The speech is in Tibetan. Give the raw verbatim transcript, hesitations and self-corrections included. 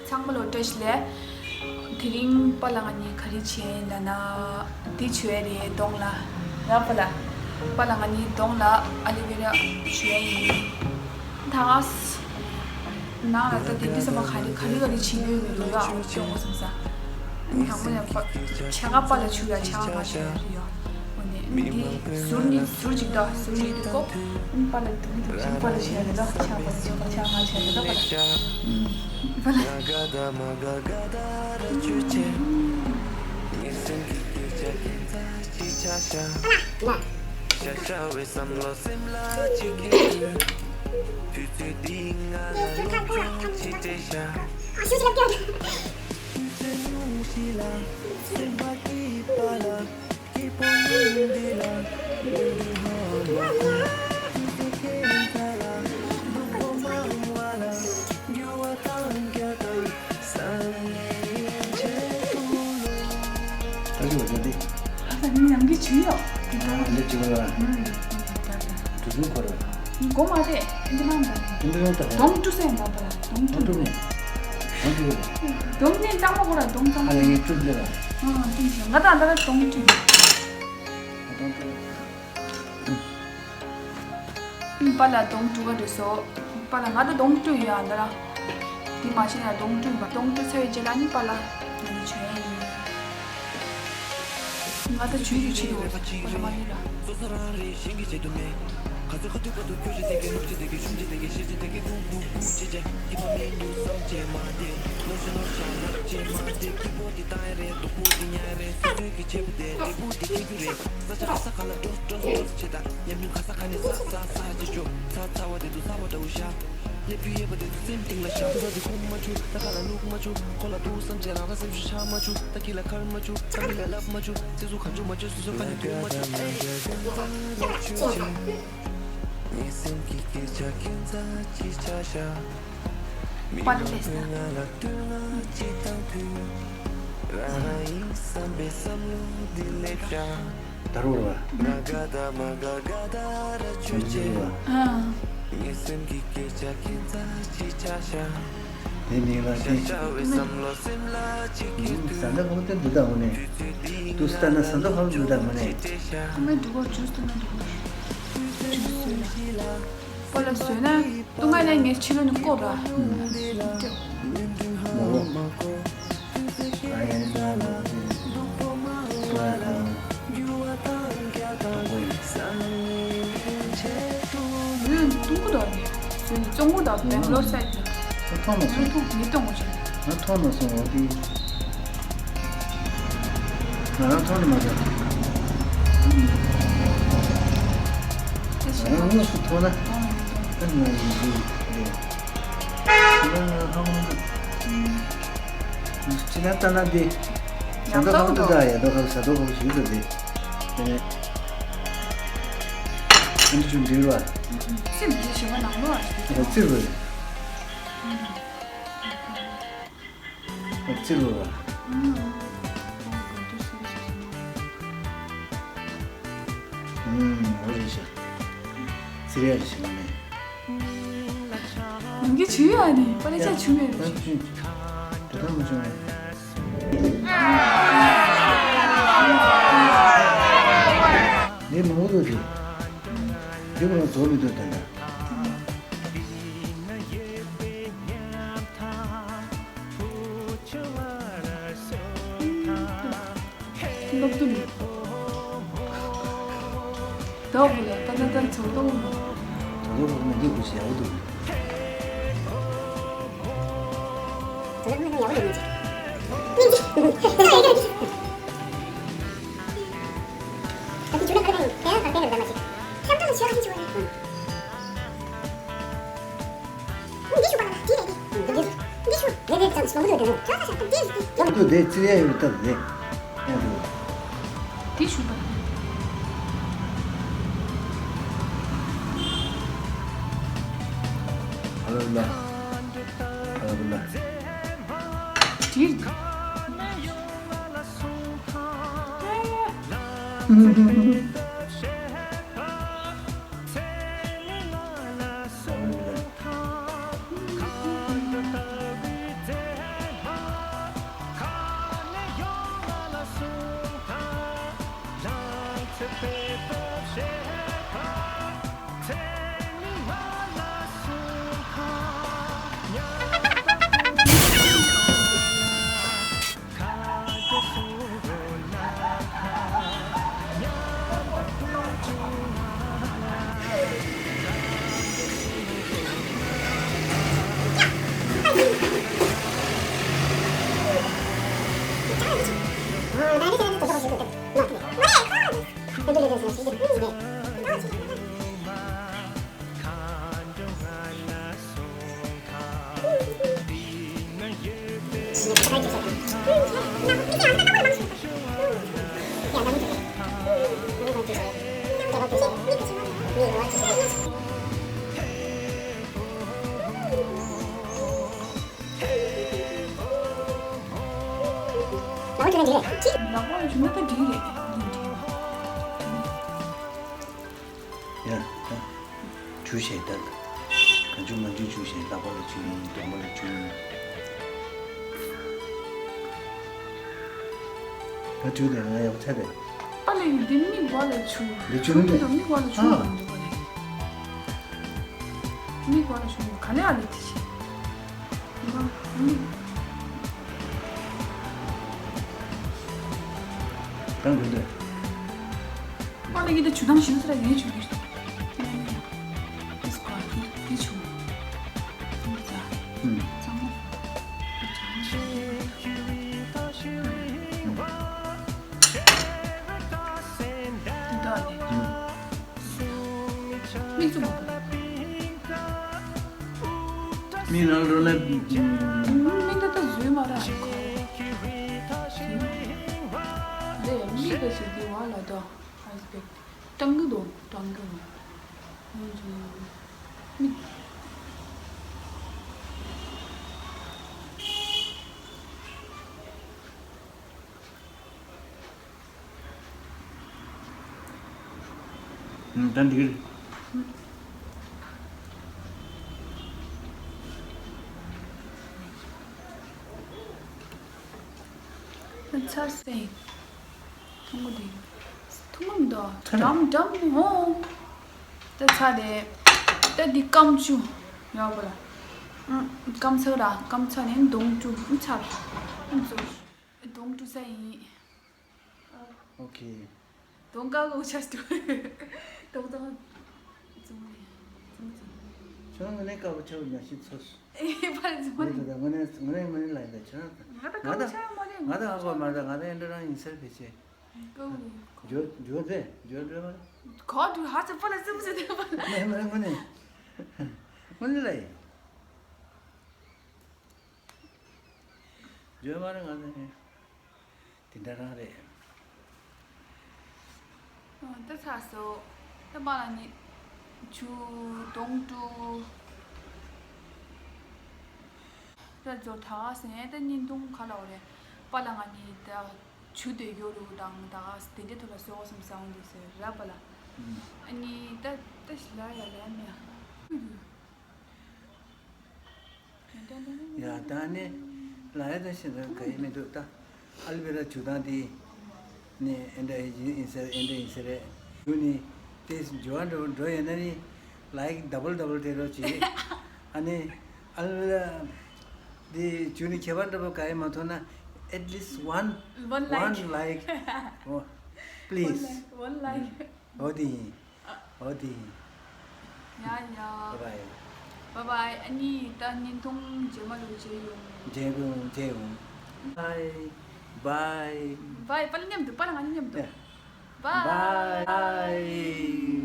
ཚང་མ་ལ་བཀྲ་ཤིས་བདེ་ལེགས། དེ་རིང་པཱ་ལགས་ང་གཉིས་ག་རེ་བྱས་ཡིན་ལབ་ན། འདི་བྱས་རེད་གདོང་ལ། ར་པཱ་ལགས། པཱ་ལགས་ང་གཉིས་གདོང་ལ་ཨ་ལི་ཝེ་ར་བྱས་ཡིན། ད་ནང་ལ་ད་དེ་འདི་ཚང་མ་ག་རེ་ག་རེ་ག་རེ་བྱེད་ཡོད་མེད་ལོ་ཡ་ཨོ་སྐྱོ་ངོ་སོང་ས། དང་པོ་ནས་པ་ཕྱེད་ཀ་པཱ་ལགས་བྱུག་ཡ་ཕྱེད་ཀ་ང་བྱས་ཡ་རེད་ཡ། འོ་ནས་འདི་ཟུར་གཉིས་ཟུར་གཅིག་ད་ཟུར་གཉིས་འདུག་གོ། པཱ་ལགས་འདུག་གི་འདུག་ཅིང་པཱ་ལགས་བྱས་ཡ་རེད་ད་ཕྱེད་ཀ་པཱ་ལགས་བྱས་ཡ་ཕྱེད་ཀ་ང་བྱས་ཡ་རེད་ད་པཱ་ལགས། པཱ་ལགས། ད་ཅི་བ་ད་འདི། ཨ་ད་ནི་ཡང་གི་ཆུ་ཡོད། ཨ་འདི་ཅི་བ་ལ། ཨུམ། དུ་དུ་འཁོར་བ། གོ་མ་རེད། འདི་མ་འདྲ། འདི་མ་འདྲ། གདོང་བཀྲུ་སེ་ཡང་མ་པ་ལ་གདོང་བཀྲུ་མེད། གདོང་བཀྲུ་མེད། གདོང་ནི་གཙང་མ་གོ་ར་གདོང་གཙང་མ། ཨ་ལས་ངས་བཀྲུ་འདི་ལ། ཨ་ཏིང་ཞིང་ང་དང་ད་ལ་གདོང་བཀྲུ། གདོང་བཀྲུ། པཱ་ལགས་གདོང་བཀྲུ་ག་འདྲ་སོ། པཱ་ལགས་ང་ད་གདོང་བཀྲུ་ཡོད་ཨ་ད་ར། དེ་མ་བྱས་ན་གདོང་བཀྲུ་བ་གདོང་བཀྲུ་ཚར་བའི་རྗེས་ལ་ནི་པཱ་ལགས་ང་ནི་བྱོན་ཡིན། ང་ད་བྱོན་རྒྱུ་བྱེད་དུ་འོ་ད་པཱ་ལགས་མ་ལུས་ལ། པཱ་ལགས་ལས་ས། ད་རུང་ར། ཨ། དེ་ནི་ལ་དེ། ཟ་འདྲ་ཁོ་དེ་འདུག་ད་ངོ་ནས། དུ་ལྟ་ན་ཟ་འདྲ་ཁོ་འདུག་ད་ངོ་ནས། ཁོ་མོའི་འདུག་གོ་ཇུས་ལྟ་ན་འདུག་གོ། ཇུས་ལ། པཱ་ལགས་བཟོས་ན། ཏུ་ང་ནས་ངས་ཕྱི་ལོ་ནས་བསྐོར་ར། མོ། ཡུན་ཏུང་གུ་དོ་ནི། ཡུན་ཙོང་གུ་དོ་བེང་ལོར་སའིད་ལ། ཐོང་མ་སོང་། ཐོང་མི་ཏོང་གོ་ཆེ། ང་ཐོང་མ་སོང་འོ་དེ། ང་རང་ཐོང་ནི་མ་རེད། ང་རང་དངོས་སུ་ཐོང་ན། ཨ་ང་ཡིན་གྱི་རེད། ང་ང་ཧ་གོ་མི་འདུག་ཅི་ན་ལྟ་ན་འདི། ཟ་འདོད་ཁ་བ་འདི་དག་ཡ་འདོད་ཁ་བ་ཟ་འདོད་ཁ་བ་ཞིག་འདུག་འདི། དེ་ནས། ཨ་འདི་ཆུ་འདི་རུ་བ། སེམས་ཀྱི་ཞི་བ་ནང་ལོགས་ཨ། རྩིར་བ། རྩིར་བ། ཨུམ། འོ་རེད་ཤག་རྩིར་ཡ་རེད་ཤག་ནས། ཡང་གི་ཆུ་ཡོད་ཨ་ནི་པ་ལེ་ཆ་ཆུ་མེད་རེད། ད་ཆུ། ད་ད་མ་ཆུ་མེད། འདི་མང་པོ་འདུག་ཅིག་འདི་མང་པོ་བཟོ་མི་འདུག་ད་ད། སློབ་ཐུན། ད་འོ་ལ་ད་ད་ད་ཚོགས་གཏོང་། ཚོགས་གཏོང་མ་འདི་བུ་ཞིག་ཡག་པོ་འདུག་ཡག་པོ་འདུག་དེ་རྩི་ཡ་ཡོད་སྟབས་རེད། ཡག་པོ་འདུག་དེ་ཞུ་བ། ཨ་ལ་ལ། ཨ་ལ་ལ། དྲིལ། ལག་པ་ལ་བྱུག་ན་ད་འགྲིག་རེད། ཡ། ད་བྱུག་བྱས་ད། གང་བྱུང་མང་བྱུང་བྱུག་བྱས། ལག་པ་ལ་བྱུག་ཡིན། གདོང་པ་ལ་བྱུག་ཡིན། ད་བྱུག་དེ་ང་ཡག་པོ་ཆགས་པས། ཨ་ལས་ཡིན་འདི་མིག་བ་ལ་བྱུག་འདི་བྱུག་འདི། མིག་བ་ལ་བྱུག་ཨ། མིག་བ་ལ་བྱུག་ག་ལེ་ཨ་ལེ་དེ་བྱས། གང་དགོས་འདོད། ཨ་ལེ་ཡིན་ད་བྱུག་སྟངས་ཞིག་ཚ་ཡིན་བྱུག་འདི། ཨིས་ཀོ་ཨ་འདི་བྱུག་ཨུམ། ཚང་མ། འདི་ད་ཨ་ལེ། ཨུམ། མིག་བཙུམ་པ། མིག་ནང་ལོགས་ལ། མིག་ད་ལྟ་བཟོས་མ་ར། ལས་མིག་ག་ཞིག་འདི་བ་ལ་ད། ཨ་ཟི་བེག་ཏང་གི་དོ་ཏང་གི་དོ། མིག་ད་འགྲིག་གི་རེད། ཚར་སོང་། ཐུང་ངུ་དེ། ཐུང་ངུ་མི་འདུག་ཚར་རེད། འགྲམ་འགྲམ་ནི་ཧོ། ད་ཚར་རེད། ད་འདི་སྐམ་ཆུ། ཡོད་པ་ལ། ཨུ། སྐམ་ཚ་ར་སྐམ་ཚ་ནས་གདོང་བཀྲུ་ཚར། ཨུ་ཚོ། གདོང་བཀྲུ་ས་ཡིན། ཨོ་ཁེ། གདོང་དཀར་གོ་ཆ་སྟོད། གདོང་དཀར། ཙུམ་ཙུམ་ཙུམ། ཁྱོད་རང་ངོ་ནས་དཀར་པོ་ཆགས་པ་ཉག་ཤི་ཚོ། ཨེ་ཕར་ཙུམ་ངོ་ནས་ངོ་ནས་ངོ་ནས་ངོ་ནས་ལ་ཡིན་ད་ཁྱོད་རང་། ང་ད་དཀར་པོ་ཆགས་མ་རེད། ང་ད་ཨ་ཁོ་མ་ད་ང་ད་ཨེ་འདྲ་རང་ཡིན་ཟེར་ཕེ་ཆེ། ཀོ་ལི། འཇོ་འཇོ་ཚེ་འཇོ་འདྲ་མ། གོ་དུ་ཧ་ཚེ་ཕ་ལ་ཙུམ་ཙུམ་དེ་ཕ་ལ། ངོ་ནས་ངོ་ནས་ངོ་ནས་ལ་ཡིན། འཇོ་མ་རེད་ང་ད་ནི། དེ་འདྲ་རང་རེད། ཨ། ད་ཚར་སོང་། ད་པཱ་ལགས་ནི་ཆུ་གདོང་བཀྲུ། ད་ཚོ་ད་ཟེར་ད་བརྙན་ཐུང་ག་ལ་འོ་རེད། པཱ་ལགས་ང་ནི་ད་ཆུ་དེ་ཡོ་རུ་དང་ད་དེ་འདྲའི་ཐོག་ལ་སོ་སོམ་སང་དུ་ཟེར་ར་པཱ་ལགས། ཨ་ནི་ད་ད་ཞི་ལ་ཡ་ལ་མེ། ཡ་ད་ནི་ལ་ཡ་ད་ཤི་ད་ག་ཡི་མི་འདུག་ད་ཨལ་བེ་ར་ཆུ་དང་དེ་ནི་ཨེ་འདྲ་ཡིན་ཟེར་ཨེ་འདྲ་ཡིན་ཟེར་རེད། ཆུ་ནི་དེ་འགྱུར་བ་འགྲོ་འགྲོ་ཡོད་ན་ནི་ལའིག་ཌབ་བལ་ཌབ་བལ་སྤྲད་རོགས་གྱིས། ཨ་ནི་ཨལ་བེ་ར་དེ་ཆུ་ནི་ཁྱད་པར་འདྲ་པོ་ག་ཡི་མ་མཐོང་ན་at least one one like. One like. Oh, please. One like. ཨོ་དེ་ཡིན། ཨོ་དེ་ཡིན། ཡ་ཡ། Bye bye. Bye bye. ཨ་ནི་ད་བརྙན་ཐུང་རྗེས་མ་ལ་མཇལ་ཡོང་། མཇལ་ཡོང་མཇལ་ཡོང་། Bye bye. Bye. པཱ་ལགས་མཉམ་དུ། པཱ་ལགས་ང་གཉིས་མཉམ་དུ། Yeah. Bye. Bye.